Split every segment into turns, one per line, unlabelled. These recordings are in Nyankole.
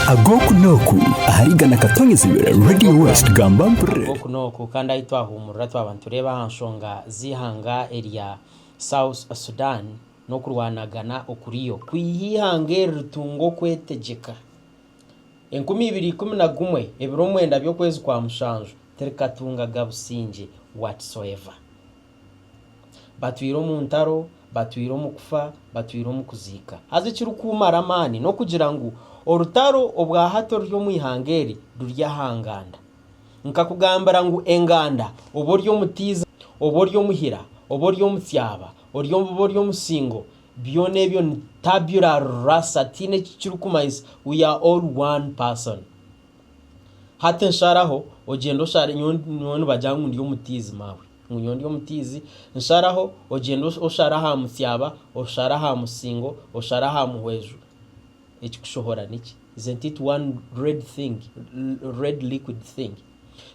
Ag'oku n'oku ahari Igana Katonyezibwe Radio West Gamba Mpurire.
Oku n'oku kandi ahi twahuumurira twaba nitureeba aha nshonga z'eihanga erya South Sudan n'okurwanagana okuriyo kwiha eihanga eri ritunga okwetegyeka. 2011 ebiro mwenda by'okwezi kwa mushanju tirikatungaga busingye whatsoever. Batwire omu ntaro, batwire omu kufa, batwire omu kuziika. Haza ekirikuumara amaani n'okugira ngu orutaro obwa hati oruri omu ihanga eri ruri aha nganda. Nkakugambira ngu enganda oba ori omutiizi, oba ori omuhira, oba ori omutsyaba, oba ori omusingo, byona ebyo ni tabula rasa tihaine eki kirikumanyisa, we are all one person. Hati nsharaho ogyende oshare, nyowe nibagira ngu ndi omutiizi maawe. Ngu nyowe ndi omutiizi, nsharaho ogyende oshare aha mutsyaba, oshare aha musingo, oshare aha muhweju, ekikushohora niki? Isn't it one red thing, red liquid thing?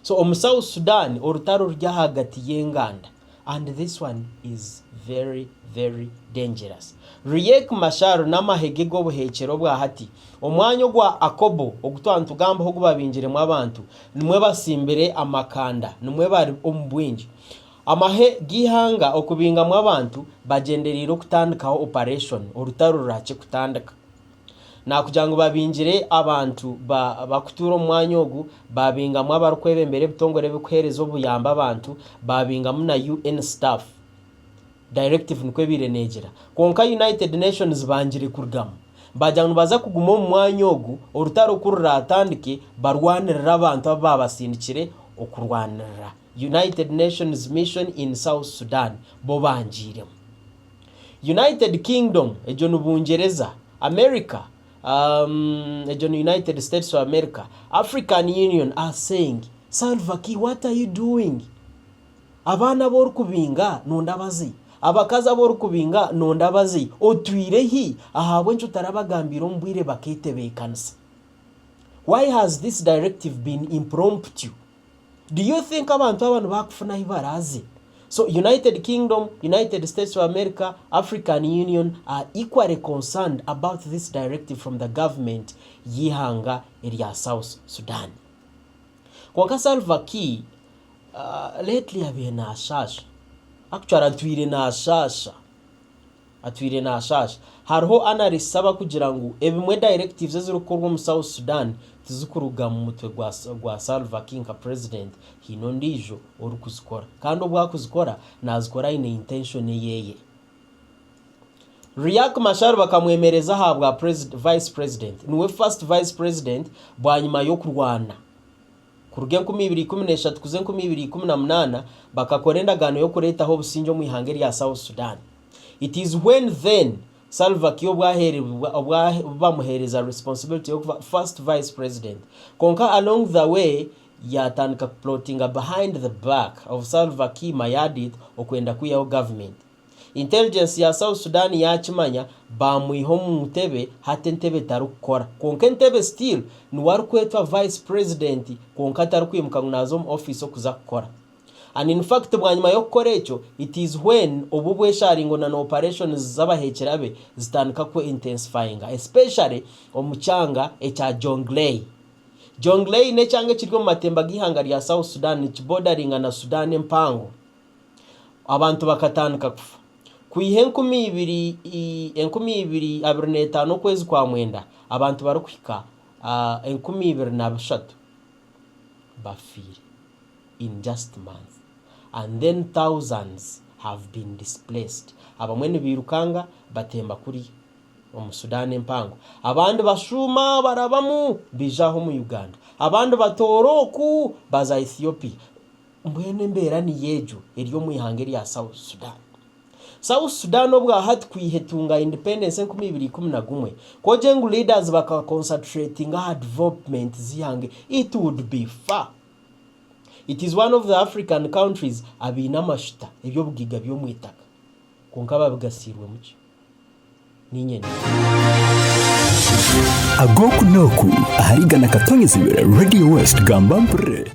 So omu South Sudan orutaro ruri ahagati y'enganda and this one is very very dangerous. Riek Machar n'amahe ge g'obuheekyera obwa hati, omwanya ogwa Akobo ogu twaba nitugambaho ogu babingiremu abantu, Nimwe batsimbire amakanda, nimwe bari omu bwingi. Amahe g'eihanga okubingamu abantu bagyendereire okutandikaho operation orutaro rurahakye kutandika. Nakugira ngu babingire abantu bakutuura omu mwanya ogu, babingamu abarikwebembera ebitongore ebirikuheereza obuyambi abantu, babingamu na UN staff. Directive nikwo ebaire neegira. Kwonka United Nations bangire kurugamu. Baagira ngu nibaza kuguma omu mwanya ogu orutaro ku ruraatandike barwanirire abantu abu baabasindikire okurwanirira. United Nations Mission in South Sudan bo bangiiremu. United Kingdom egyo ni Bungyereza, America um, egyo ni United States of America, African Union are saying, Salva Kiir what are you doing? Abaana abu orikubinga nondabazi? Abakazi abu orikubinga nondabazi? Otwire hi? Ahabw'enki otarabagambiire omu bwire baketebeekanisa? Why has this directive been impromptu? Do you think abantu aba nibakufuna ahi baraaze? So United Kingdom, United States of America, African Union are equally concerned about this directive from the government y'eihanga erya South Sudan. Kwonka Salva Kiir lately abaire nashaasha, actually atwire nashaasha, atwire nashaasha. Hariho analysts abakugira ngu ebimwe directives ezirikukorwa omu South Sudan tizikuruga mu mutwe gwa gwa Salva Kiir nka president, haine ondiijo orikuzikora kandi obu akuzikora nazikora aine intention eyeye. Riek Machar bakamwemereza aha bwa vice president, niwe first vice president bwanyima y'okurwana. Kuruga 2013 kuza 2018 bakakora endagaano y'okureetaho obusingye omu ihanga erya South Sudan. It is when then Salva Kiir obu bamuheereza responsibility y'okuba first vice president. Kwonka along the way yaatandika kuplotinga behind the back of Salva Kiir Mayardit okwenda kwihaho government. Intelligence ya South Sudan yakimanya bamwiha omu ntebe hati entebe tarikukora kwonka entebe still niwe arikwetwa vice president kwonka tarikwimuka ngu naza omu office okuza kukora and in fact bwanyima yokukora ekyo it is when obu obwesharingo na operations zabahekyera be zitandika ku intensifyinga especially omu kyanga ekya Jonglei. Jonglei nekyanga ekiri omu matemba geihanga rya South Sudan nikibodaringa na Sudan empango. Abantu bakatandika kufa. Kwiha 2025 okwezi kwa mwenda, abantu barikuhika 2003 bafiire in just month and then thousands have been displaced. Abamwe nibairukanga batemba kuriya omu Sudan empango, abandi bashuuma barabamu baija aha omu Uganda, abandi batoora oku baza Ethiopia. Mbwenu embeera niyo egyo eri omu ihanga erya South Sudan. South Sudan obwahati kwiha etunga independence 2011, ku ogire ngu leaders baka concentratinga aha development z'eihanga it would be far. It is one of the African countries abaine amashuta, eby'obugaiga by'omwitaka kwonka babigasiirwemu ki? Niinye ndi.
Ag'oku n'oku ahari Igana Katonyezibwe Radio West Gamba Mpurire.